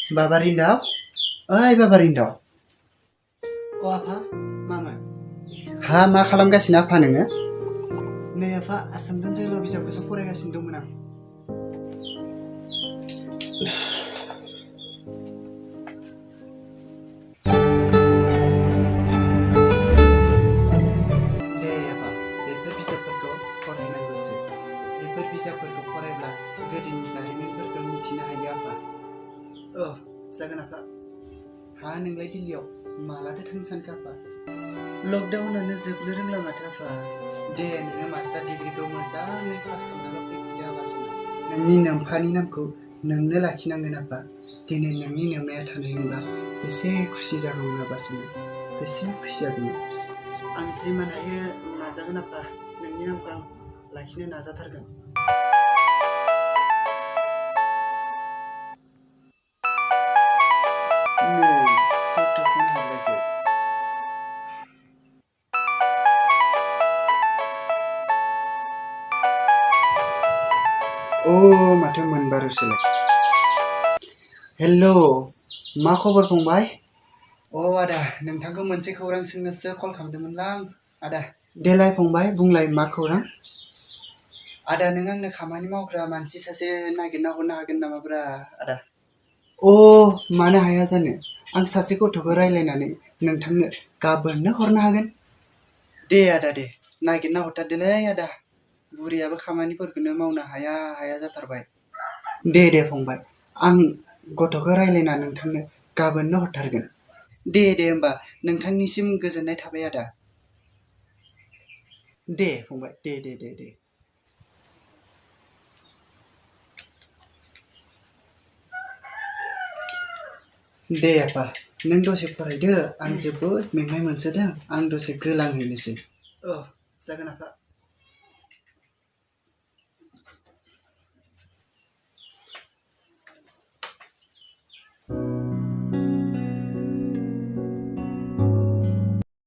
Baba Rindaw? ओइ बाबा रिन्दाव अ आफा मामोन हा मा खालामगासिनो आफा नोङो नै आफा आसामजों जोहोलाव बिजाबखौसो फरायगासिनो दंमोन आं दे आफा बेफोर बिजाबफोरखौ फरायनांगौसो बेफोर बिजाबफोरखौ फरायब्ला गोदोनि जारिमिनफोरखौ मिथिनो हायो आफा जागोन आफा हा नोंलाय दिल्लीयाव मालाथो थांनो सानखो आफा लकडाउनानो जोबनो रोंला माथो आफा दे नोङो मास्टार डिग्रीखौ मोजाङै पास खालामनानै फैफिनदो आफासोनो नोंनि नोम्फानि नामखौ नोंनो लाखिनांगोन आफा दिनै नोंनि नोम्माया थानाय मोनबा बेसे खुसि जागौमोन आफासोनो बेसे खुसि जागौमोन आं जिमान हायो नाजागोन आफा नोंनि नामखौ आं लाखिनो नाजाथारगोन नै सोरथो फन हरलायखो माथो मोनबारुसोलाय हेलौ मा खबर फंबाय आदा नोंथांखौ मोनसे खौरां सोंनोसो कल खालामदोंमोनलां आदा देलाय फंबाय बुंलाय मा खौरां आदा नों आंनो खामानि मावग्रा मानसि सासे नागिरना हरनो हागोन नामाब्रा आदा मानो हाया जानो आं सासे गथ'खौ रायलायनानै नोंथांनो गाबोननो हरनो हागोन दे आदा दे नागिरना हरथारदोलै आदा बुरियाबो खामानिफोरखौनो मावनो हाया हाया जाथारबाय दे फंबाय आं गथ'खौ रायलायना नोंथांनो गाबोननो हरथारगोन दे होमबा नोंथांनिसिम गोजोननाय थाबाय आदा दे फंबाय दे दे आफा नों दसे फरायदो आं जोबोद मेंनाय मोनसोदों आं दसे गोलांहैनोसै जागोन आफा